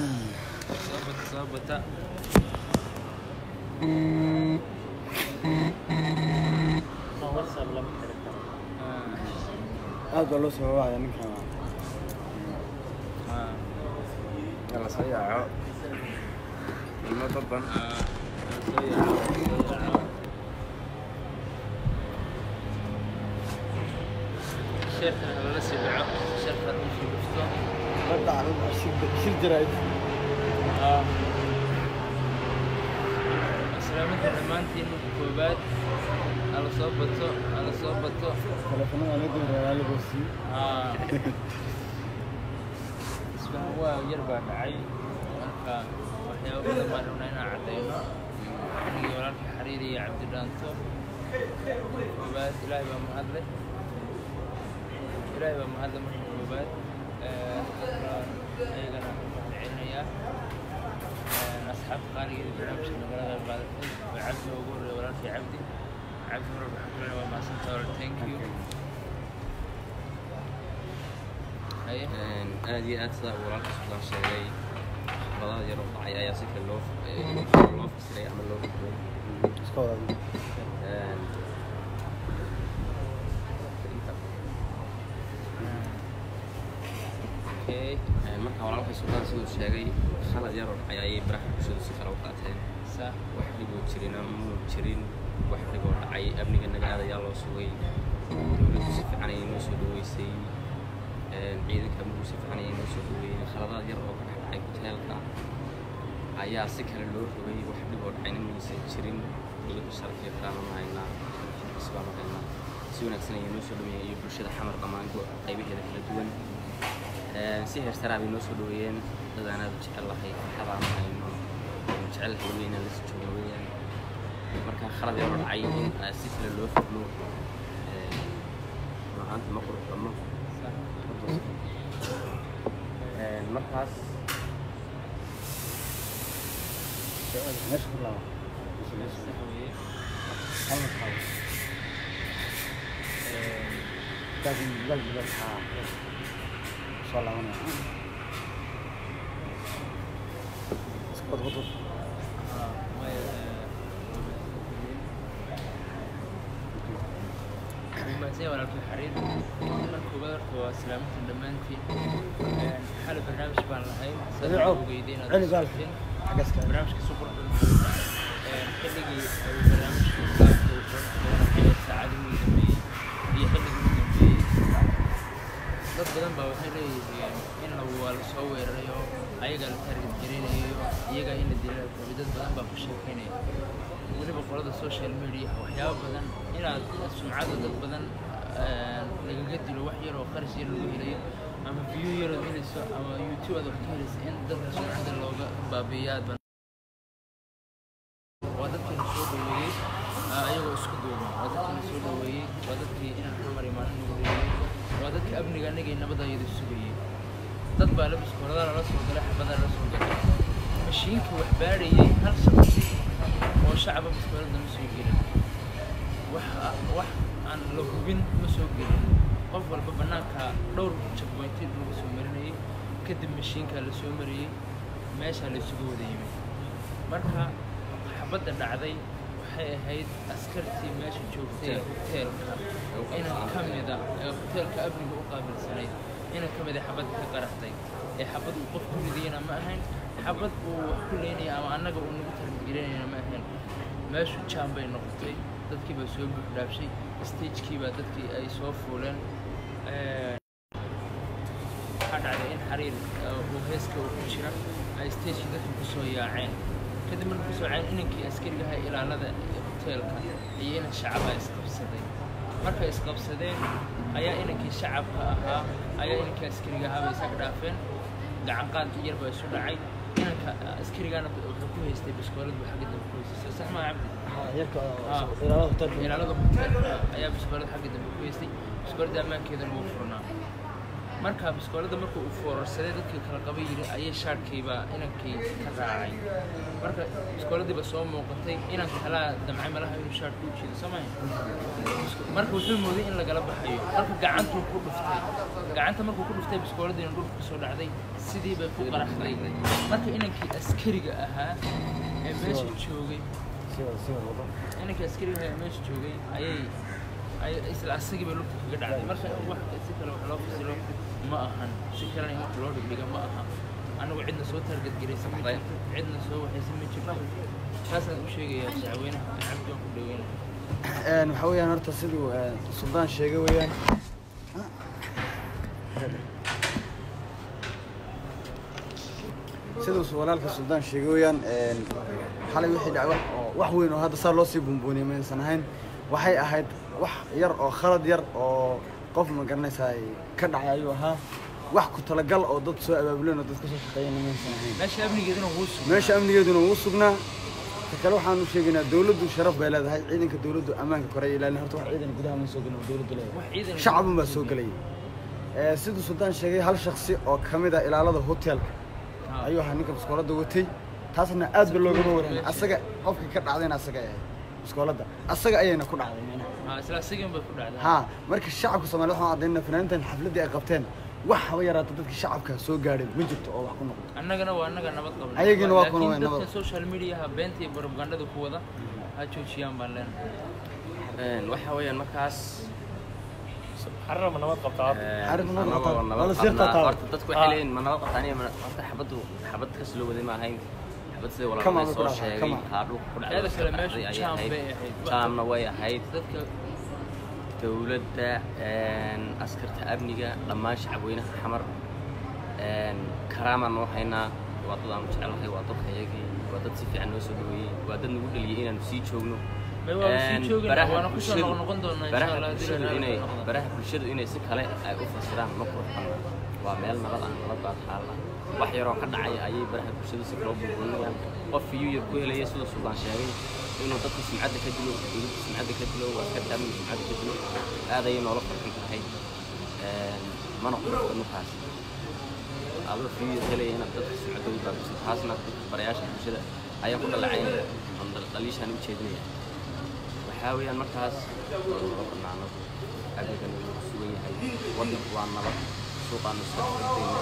Soo bata, soo bata. WhatsApp lama xiri karo. Aad baa loo soo wacaya ninkan. La soo yaaco ilmo baban. Soo yaaco, soo yaaco. Share-kana halala sii dhaco, share-ka lagu sii dhufto. La dhaca shir jaraa'id. Asalaaminta dhammaantiin marka koowaad, hala soo bato, hala soo bato. Telefoonada la doonayaa la goosii. Isfahan waa yar baa dhacay. Marka waxyaabo badan baan rabnaa inaan caddayno, anigii walaalkii Xariir iyo Cabdidhaanto. Marka koowaad Ilaahay baa mahadle, Ilaahay baa mahadle marka koowaad. Dadka ayagana u mahadcelinayaa, asxaabta qaaligeeda barnaamijka nagala qayb qaadatay oo Cabdi ugu horreeya, walaalkii Cabdi. Cabdi, mar walba waxaan ku leenahay waa mahadsantahay walaal, thank you. Haye. Aad iyo aad sidaa uu walaalka Sultaan sheegay, khaladaad yar oo dhacay ayaa si kale loo fasiray ama loo fahmay. Iska wada. Inta Okay. Marka walaalka Sultaan siduu sheegay, khalad yar oo dhacay ayay baraha bulshadu si kale u qaateen. Sax. Wax dhiboo jirina muu jirin, wax dhiboo dhacay. Amniga naga aad ayaa loo sugay, dowladdu si fiican ayay noo soo dhaweysay, ciidanka amnigu si fiican ayay noo soo dhaweeyeen. Khaladaad yar oo ka dhex dhacay hoteelka ayaa si kale loo rogay, wax dhiboo dhacayna maysan jirin. Dowladda sharaf iyo karaamanu haynaa, sharaf baanu haynaa, si wanaagsan ayay noo soo dhaweeyeen iyo bulshada Xamar dhammaan qaybaheeda kala duwan. Si heersaraa bay noo soo dhaweeyeen. Dad aan aad u jecel lahay, farxad aan hayno, aan jecel lahay weliba inaan lasii joogno weeyaan. Marka khalad yaroo dhacay in si kale loo fahmo, run ahaantii ma qurux badno. Sax. Markaas Meesha ku laaba. Sax weeye. Hal mar. Laakiin laakiin ha soo laabanaya. Iska wad wad. Maya, mahadsan yahay walaalkii Xariir. Marka koowaad horta waa salaaminta dhammaantiin. Xalay barnaamij baan lahayn Celi saad coob. ogeydeen aad Celi la baal. socoteen. Xaggaas kale. Barnaamijka si qurux badan buu u dhacay. Xilligii ay barnaamijku qaabka uu soo noqday, saacadihii ugu dambeeyey iyo xilligii ugu dambeeyey, dad badan baa waxay leeyihiin in la waa la soo weerarayo, ayagaa la target gareynayo, iyagaa in la dilaa rabay. Dad badan baa ku sheekeynaya, weliba qolada social media, waxyaabo badan inaad sumcadda dad badan lagaga dilo, wax yar oo qarash yar lagu helayo ama view yar ood helayso ama YouTube aad wax ka helayso, in dadka sumcadda looga baabi'iyo. Aad baan waa dadkiina soo dhaweeyey, ayagoo isku duuban, waa dadkiina soo dhaweeyey, waa dadkii inaan Xamar imaanin nagu dhaweeyey, waa dadkii amniga annaga iyo nabadda iyada sugayey. Dad baa labis koradaa lala soo galay, xabadaa lala soo galay. Mashiinka wax baadhayay hal shaqsi oo shacaba biskooladda ma soo gelin, wax aan la hubin ma soo gelin. Qof walba bannaanka dhowr checkpointi lagu soo marinayay, kadib mashiinkaa la soo mariyey, meeshaa la isugu wada yimid. Marka xabadda dhacday waxay ahayd askartii meesha joogtay ee hoteelka inan ka mida, ee hoteelka amniga u qaabilsanayd inan ka mida xabadda ka qaraxday. Ee xabad uu qof ku ridayana ma ahayn, xabad uu wax ku leynaya ama annaga uu nagu tarbigelinayana ma ahayn. Meeshu jam bay noqotay, dadkii baa soo buux dhaafshay, stagekii baa dadkii ay soo fuuleen. Waxaa dhacday in Xariir uu heeska uu ku jira ay stagekii dadka kusoo yaaceen. Kadib markay kusoo yaaceen, inankii askariga ahaa ilaalada hoteelka iyo inan shacaba isqabsaday. Markay isqabsadeen ayaa inankii shacabka ahaa ayaa inankii askariga ahaa bay isaga dhaafeen, gacan qaad yar baa isu dhacay. Inanka askarigana wuxuu ku haystay biskoolad buu xagga dambe ku haystay. Soo sax maa, Cabdi? Yarka ilaalada hoteelka. Ilaalada hoteelka ayaa biskoolad xagga dambe ku haystay, biskooladda ammaankeedana wuu furnaa. Marka biskoolada markuu uu foorarsaday dadkii kala qabay yiri ayay shaarkiiba inankii ka raacay. Marka biskooladiiba soo muuqatay, inan kala damcay malaha inuu shaarka u jiido soo maaha. Marka wuxuu mooday in lagala baxayo, marka gacantuu ku dhuftay, gacanta markuu ku dhuftay biskooladiina dhulka kusoo dhacday, sidii bay ku qaraxday. Marka inankii askariga ahaa ee meesha joogay, Sii wada, sii wada wado. Inankii askariga ahaa ee meesha joogay ayay ay isla asagii bay lugta kaga dhacday. Marka wax si kale wax loo fasilo ma ahan, si kalena in wax loo dhigdhiga ma aha. Anagu cidna soo target garaysa ma jirto, cidna soo waxaysa ma jirto. Taasaan u sheegayaa shacweynaha Cabdi, waan ku dhaweynaya. Waxaa weeyaan horta siduu Suldaan sheegay weeyaan, siduu walaalka Suldaan sheegay weeyaan. Xalay wixii dhacay wax oo wax weyn oo hadda saa loo sii buunbuuniyay maysan ahayn. Waxay ahayd wax yar oo khalad yar oo qof, ma garanaysaa, ka dhacay ayuu ahaa. Wax ku talagal oo dad soo abaabuleen oo dad ka soo shaqeeyana maysan ahayn. Meesha amnigeeduna wuu sugnaa. Meesha amnigeeduna wuu sugnaa. Ta kale waxaan u sheegaynaa dawladdu sharaf bay leedahay, ciidanka dawladdu ammaanka kore ay ilaalin. Horta wax ciidan gudaha ma soo gelin oo dawladdu leedahay. Wax ciidan shacabun baa soo gelayay. Siduu Suldaan sheegay, hal shaksi oo ka mid ah ilaalada hotelka ayuu ahaa ninka biskoolada watay. Taasna aad ba loogama waran. Asaga qofka ka dhacdayna asaga ay ahayd biskoolada, asaga ayayna ku dhacday micnaha. Isla asagin bay ku dhacday. Haa, marka shacabka Soomaaliyed waxaan caddaynaa fanaaniintan xafladdii ay qabteen wax haba yaraata dadka shacabka soo gaadhay ma jirto oo wax ku noqdo. Annagana waa annaga nabad qabna. Ayagina waa kuna laakiin way nabad. Dadka social mediaha beenta iyo propagandada ku wada ha joojiyaan baan leenahay. Waxa weeyaan markaas Xarra ma nabad qabtaa? Xarra ma nabad anagoo qabtaa? nabad Wala sirta qabnaa. taaba. Horta dadku waxay leeyihiin ma nabad qabtaa? Aniga horta xabaddu xabad kas loo waday ma ahayn. Xabad sida Kama walaalkay ku soo dhacday, sheegay kama. haa, dhulka ku dhacday Teeda oo kale iska meeshu dhacday ayay jaam ahayd. bay ahayd. Jaamna way ahayd. Dadka Dowladda, askarta amniga, dhammaan shacabweynaha Xamar, karaamaan noo haynaa. Waa dad aanu jecelnahay, waa dadkayagii, waa dad si fiican noo soo dhaweeyey, waa dad nagu dhaliyey inaanu sii joogno. May waa sii joogina, Baraha waana kusoo bulshadu- noqon doonaa insha baraha Allah haddii bulshadu la inay noqdo. Baraha bulshadu inay si kale ay u fasiraan ma qurxana. Waa meel nabad ah, nabad baa taalla. Wax yaroo ka dhacay ayay baraha bulshadu si kale u burburinayaan. Qof fiyuu yar ku helaya, siduu Suldaan sheegay, inuu dadka sumcadda ka dilo, dowladda sumcadda ka dilo, askarta amniga sumcadda ka dilo, aad ayay noola farxin tahay. Mana qurux badno taas, adoo fiyuu yar helaya inaad dadka sumcaddooda baabiso. Taasna dadka barayaasha bulshada ayaa ku dhalacaynaya oon dhaliishaan u jeedinaya. Waxaa weeyaan markaas waa nabad qabnaa anagu, amnigana wuu ku sugan yahay, waddanku waa nabad, suuqaanu iska xirtayna.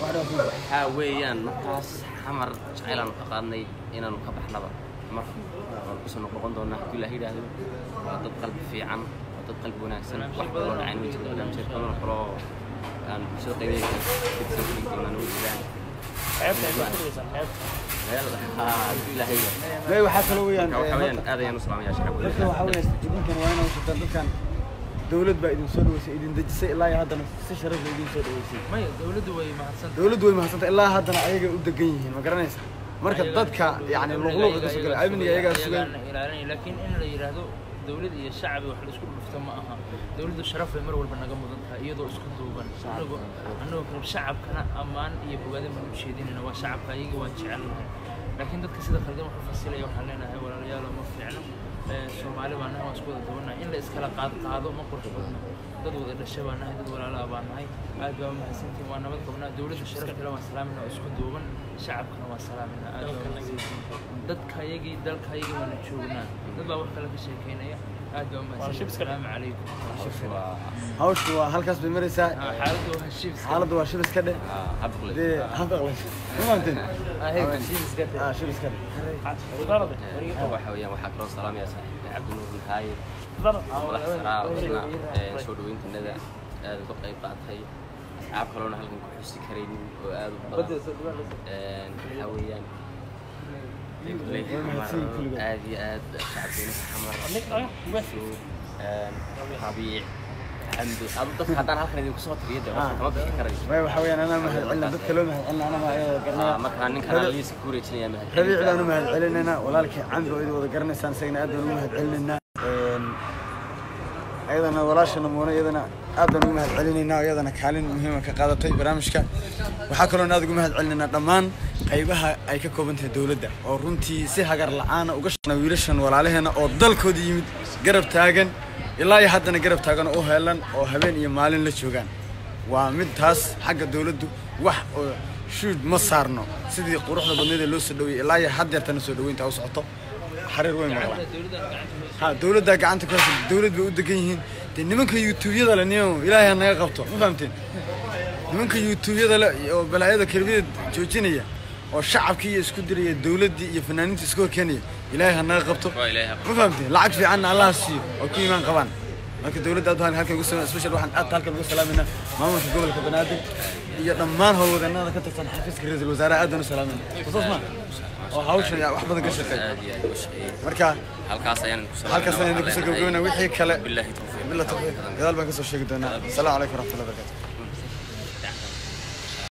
Waxaa weeyaan markaas Xamar jacaylaanu ka qaadnay inaanu ka baxnaba mar waan kusoo noqnoqon doonaa haddii Ilaah yidhaahdo. Waa dad qalbi fiican, waa dad qalbi wanaagsan. Wax kaloo dhacayn ma jirto. Barnaamijyo badan oo kaloo aan bulshada qaybaheeda kala gedisan ku dhigi doonaan way jiraan. Xeebta ay ku furaysan xeebta. Meel haa, haddii Ilaahay yidhaahdo. May waxaa kaloo weeyaan Marka waxaa weeyaan horta- aad ayaan u salaamayaa dadka shacabka. Waxaa weeyaan idinkan waa inaad sheegtaan dadkan dawlad baa idin soo dhaweysay, idin dejisay, ilaa iyo haddana si sharaf leh idin soo dhaweysay. Maya, dawladdu way mahadsantahay. Dawladdu way mahadsantay, ilaa haddana ayagay u degan yihiin, ma garanaysaa? Marka dadka yacni luqluuqa ka soo galay, amniga ayagaa sugay. Ayagaana ilaalinaya. Laakiin in la yidhaahdo dawlad iyo shacbi wax la isku dhufto ma aha. Dawladdu sharaf bay mar walba naga mudan tahay iyadoo isku duuban. Anagoo anagoo kale shacabkana ammaan iyo bogaadin baan u jeedinayna. Waa shacabka ayaga, waan jecelnahay. Laakiin dadka sida khaldan wax u fasilaya waxaan leenahay walaalayaalo ma fiicno. Soomaali baan nahay, waan isku wada duwanahay. In la iskala qaad qaado ma qurux badno. Dad wada dhashay baan nahay, dad walaala ah baan nahay. Aad baa u mahadsantihiin. Waa nabad qabnaa. Dawladda sharaf kale waan salaaminaa oo isku duuban, shacabkana waan salaaminaa. Aad baa u mahadsantihiin. Dadkayagii, dalkayagii waana joognaa. Dad baa wax kale ka sheekeynaya. Aad baa u mahadsantihiin. Shibska. Asalaamu calaykum. Hawshu waa halkaas bay maraysaa. Xaaladdu waa shibska. Xaaladdu waa shib iska dheh. Habqle. Dee habaqlaysa ma fahanteen? Shibska. Ah, shib iska dheh. Waxa weeyaan waxaa kaloo salaamaya saaxiibka Cabdinuur Nahaaye, madax saraa oo isna soo dhaweyntanada aad uga qayb qaatay, asxaab kaloona halkan ku xusi karaynin oo aad u badan. Waxaa weeyaan dee kolley Way mahadsan yihiin Xamar kulligood. Aad iyo aad shacabweynaha Xamar, Rabiic, Xamdi, adu dadka haddaan halkan idinku soo tiriyo dee qofka kama bixi karayo. May waxaa weeyaan anaa mahadcelina, dadka loo mahadcelina anaa ma ayada garanaya. Markaa ninkan aan liiska ku wareejinaya mahadcelinta. Rabiic baan u mahadcelinaynaa, walaalkii Cambi oo idin wada garanaysaan, isagana aad baan ugu mahadcelinaynaa. Ayadana walaashana Muune, iyadana aad baan ugu mahadcelinaynaa, iyadana kaalin muhiima ka qaadatay barnaamijka. Waxaa kaloon aad ugu mahadcelinaynaa dhammaan qaybaha ay ka kooban tahay dowladda oo runtii si hagar la'aana uga shaqeynaya wiilashan walaalaheena oo dalkooda yimid, garab taagan ilaa iyo haddana, garab taagan oo u heelan oo habeen iyo maalin la joogaan. Waa mid taas xagga dowladdu wax oo shuud ma saarno. Sidii quruxda badneed ee loo soo dhaweeyey ilaa iyo had yartana soo dhaweynta u socoto, xariir weyn maqlaa. Ha, dowladdaa gacanta ku haysa, dowlad bay u degan yihiin. Dee nimanka YouTubeyada le, niyo Ilaahay ha naga qabto, ma fahamteen? Nimanka YouTubeyada le oo balaayada kelmiyada joojinaya oo shacabkii iyo isku diraya dowladdii iyo fanaaniinta isku horkeenaya, Ilaahay ha naga qabto. Waa Ilaahay ha Ma fahamteen? Lacag fiicanna Allaha siiyo oo ku iimaan qabaan. Marka dowladda aad baan halkan ugu special, waxaan aad halkan ugu salaamaynaa maamulka gobolka Banaadir iyo dhammaan howlwadeenada ka tirsan xafiiska ra'iisul wasaaraha. Aad baan u salaamayna, saas ma oo hawshan yaa wax badan ka shaqeeya. Aad iyo aad uga shaqeeyey. Marka halkaas ayaan ku halkaas ayaan kusoo gabagabeynaa. Wixii kale Billahi tawfiiq. Billah tawfiiq, gadaal baan kasoo sheegi doonaa. Asalaamu calaykum waraxmatullahi wabarakatu.